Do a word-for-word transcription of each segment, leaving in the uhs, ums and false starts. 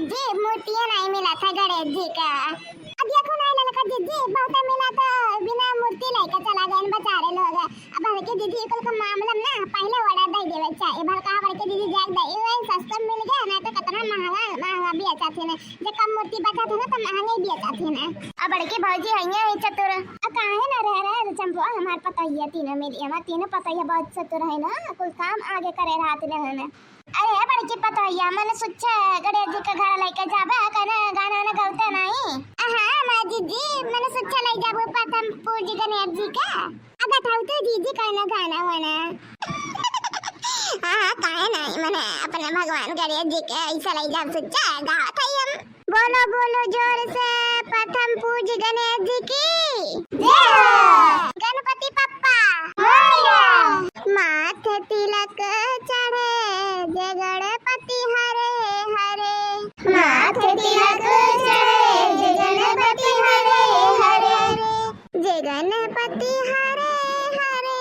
जी, मूर्तिया नाहीं मिलत है गणेश जी का। अब देखो ना ललका जीजी, बहुत मिला तो बिना मूर्ति लेके चला गए बेचारे लोग। अब बड़की दीदी कुल का मामला ना पहले order दे देवे चाहिए। भलका बड़की दीदी जाके दे, ये सस्ता मिल गया, नहीं तो कितना महंगा, महंगा बेचत है ना। जे कम मूर्ति बचत है ना, तो महंगे बेचत है ना। अब बड़की भौजी है ये चतुर। अब काहे ना रह रहे रे चंपुआ, हमार पतोहिया तीनों मिली, हमार तीनों पतोहिया बहुत चतुर है ना, कुल काम आगे करे रहत है ना। अरे बड़की पतोहिया, मने सोचा गणेश जी के घर लेके जाबे, कने गाना ना गौते नहीं। हाँ माँ जीजी, मने सोचा ले जाबो प्रथम पूज गणेश जी का। अगर था तो जीजी कहना गाना वाना। हाँ, हाँ, काहे नहीं, मने अपने भगवान गणेश जी के ऐसा ले जाब सोचा, गावत है हम। बोलो, बोलो जोर से, प्रथम पूज गणेश जी की जय हो। गणपति बप्पा मोरया। माथे तिलक चढ़े जे गणपति हरे हरे। माथे तिलक चढ़े जे गणपति हरे हरे। जे गणपति हरे हरे,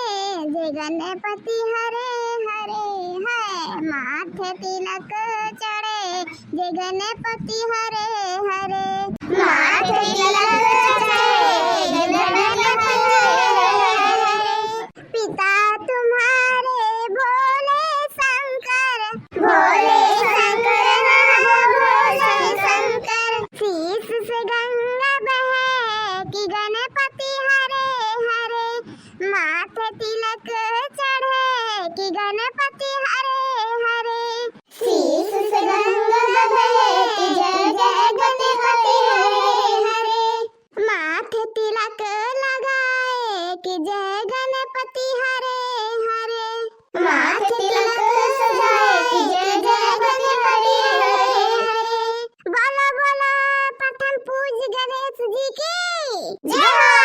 जे गणपति हरे हरे है। माथे तिलक चढ़े जे गणपति हरे हरे। माथे तिलक चढ़े जे गणपति हरे हरे। पिता तुम्हारे भोले शंकर, भोले शंकर महाभोले शंकर। शीश से गंगा बहे कि गणपति हरे हरे। माथे तिलक चढ़े कि गणपति हरे हरे। शीश से गंगा बहे कि जय जय गणपति हरे हरे। माथे तिलक लगाए कि जय गणपति हरे हरे। माथे तिलक सजाए कि जय जय गणपति हरे हरे। बोलो बोलो प्रथम पूज गणेश जी की जय हो।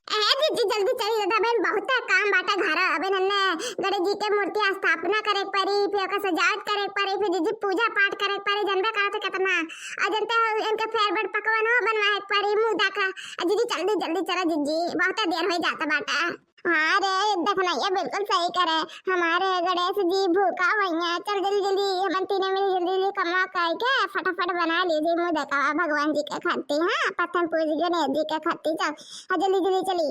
ए जीजी, जल्दी चली दादा बहन, बहुत काम बाटे घर। अबे नन्ने गणेश जी के मूर्ति स्थापना करे के पड़ी, फिर ओकर सजावट करे के पड़ी, फिर जीजी पूजा पाठ करे के पड़ी, जनबे करत है कितना। आ जनते हो इनके फेर बड़ पकवान हो बनवाए के पड़ी, मुँह देखा। आ जीजी जल्दी जल्दी चला जीजी, बहुत देर हो जाता बाटे। हाँ रे, देखना ये बिल्कुल सही करे। हमारे गणेश जी भूखा भैया, चल जल्दी जल्दी, हमन तीनों मिल जल्दी जल्दी कमवा करके फटाफट बना लीजिए मुँह देखावा भगवान जी के खातिर। हाँ, प्रथम पूज गणेश जी के खातिर, चल, हाँ, जल्दी जल्दी चली।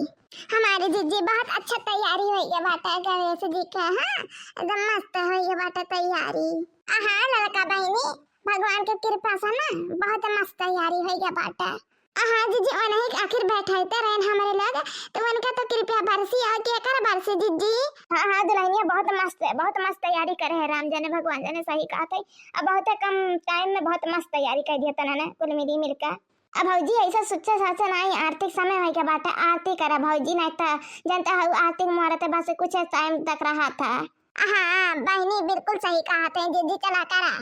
हमारे जीजी बहुत अच्छा तैयारी होइ गया बाटे गणेश जी के, हाँ, एकदम मस्त होइ गया बाटे तैयारी। हाँ ललका बहिनी, भगवान के कृपा से ना बहुत मस्त तैयारी होइ गया बाटे। हाँ जीजी, ओनही के आखिर बैठाइते रहेन हमरे लोग, तो उनका तो कृपया बरसी और के कर बरसी जीजी। हाँ, हाँ दुल्हनिया, बहुत मस्त है, बहुत मस्त तैयारी करे है। राम जाने भगवान जाने, सही कहत है। अब बहुत कम time में बहुत मस्त तैयारी कर दिया तनने कुल मिली मिलकर। अब भौजी ऐसा सोचे साचे नहीं, आरती के समय होइ गया बाटे, आरती करा भौजी, नहीं तो जनता हूँ आरती के मुहूर्त बस कुछ time तक रहा था। हाँ बहिनी, बिल्कुल सही कहत है जीजी, चला करा।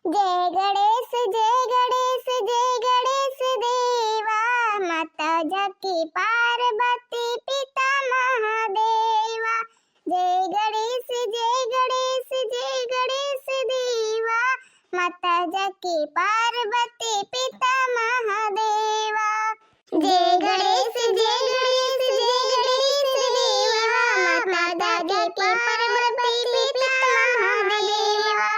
जय गणेश, जय गणेश, जय गणेश देवा, माता जाकी पार्वती पिता महादेवा। जय गणेश, जय गणेश, जय गणेश देवा, माता जाकी पार्वती पिता महादेवा। जय गणेश, जय गणेश, जय गणेश देवा, माता जाकी पार्वती पिता महादेवा।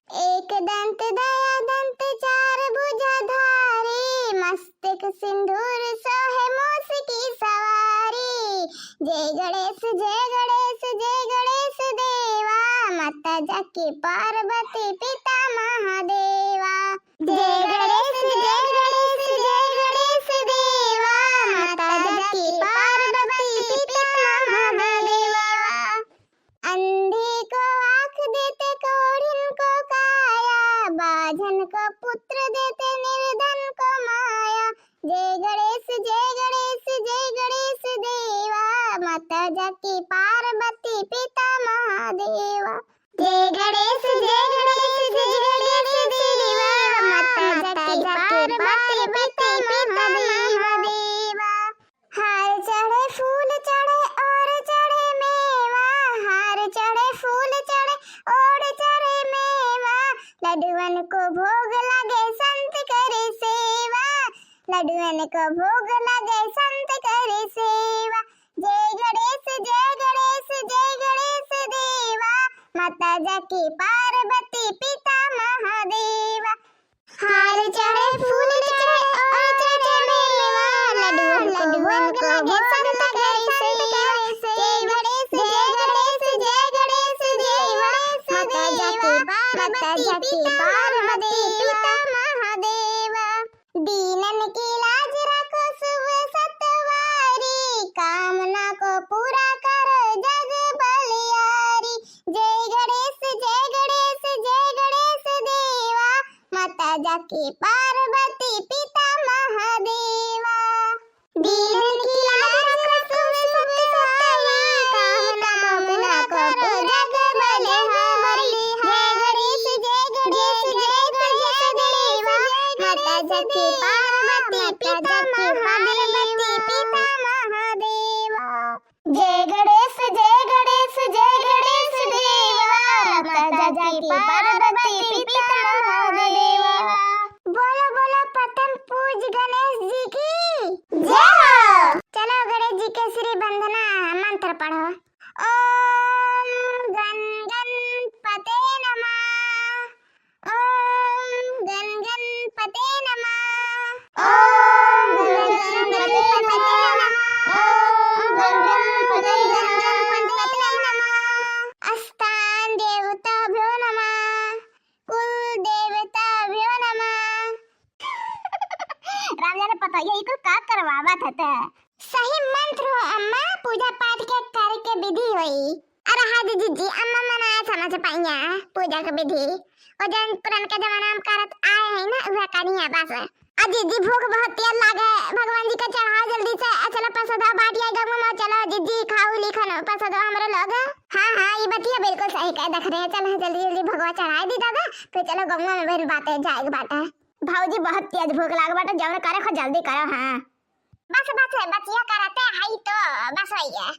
एक दंत दया दंत चार भुजाधारी, मस्तक सिंदूर सोहे मूस की सवारी। जय गणेश, जय गणेश, जय गणेश देवा, माता जाकी पार्वती पिता महादेवा। जय गणेश, जय गणेश, जय गणेश देवा, माता जाकी पार्वती पिता महादेवा। अंधे को आँख देते, कोढ़िन को काया, बाझन को पुत्र देते, निर्धन को माया। जय गणेश, जय गणेश, जय गणेश देवा, माता जाकी पार्वती पिता महादेवा। जय गणेश, जय गणेश, जय गणेश देवा, माता जाकी पार्वती पिता महादेवा। हार चढ़े फूल चढ़े और चढ़े मेवा, हार चढ़े फूल चढ़े और चढ़े मेवा। लड्डुअन को भोग लगे संत करे सेवा, लड्डुअन को भोग लगे संत करे सेवा। जय गणेश, जय गणेश, जय गणेश देवा, माता जाकी पार्वती पिता महादेवा। हार चढ़े, फूल चढ़े, और चढ़े मेवा, लड्डुअन को भोग लगे संत करे सेवा। जय गणेश, जय गणेश, जय गणेश देवा। माता जाके पार्वती, पिता महादेवा। दीनन की लाज राखो सुभ सतवारी, कामना को पूरा करो जग बलिहारी। जय गणेश, जय गणेश, जय गणेश देवा, माता जाके पार्वती, पिता महादेवा। दीनन की लाज राखो सुभ सतवारी, कामना को पूरा करो जग बलिहारी। जय गणेश, जय गणेश, जय गणेश देवा, माता जाके पार्वती, पिता महादेवा। जय गणेश, जय गणेश, जय गणेश देवा, माता जाके पार्वती, पिता महादेवा। बोलो, बोलो, प्रथम पूज गणेश जी की जय हो। चलो, गणेश जी के श्री वंदना मंत्र पढ़ो। ओम गण गणपते नमः। ओम गण गणपते नमः। ओम गण गणपते नमः। ओम गण गणपते नमः। स्थान देवताभ्यो नमः। कुल देवताभ्यो नमः। राम जाने पता ये कुल का करवावत हते। सही मंत्र हो अम्मा, पूजा पाठ के करे के विधि होई। अरे हाँ जी जीजी, अम्मा मनाए समझ पाइया पूजा के विधि। वो जौन पुरनका जमाना में करत आए हैं ना, उहे करिया बस। आ जीजी, भूख बहुत तेज लागे, भगवान जी के चढ़ाओ जल्दी से। आ चलो प्रसादवा बाटी आई गंगू में, चलो जीजी खाऊ ली खानो प्रसादवा हमरे लोग। हाँ हाँ, ये बतिया बिल्कुल सही कहे देख रहे हैं। चलो जल्दी जल्दी भगवा चढ़ाई दी दादा, फिर चलो गंगू में फिर बातें जाएगी बाटे। भौजी बहुत तेज भूख लाग बाटे, जौन करे खो जल्दी करो। हाँ बस बस बचिया करते हई तो बस वही है।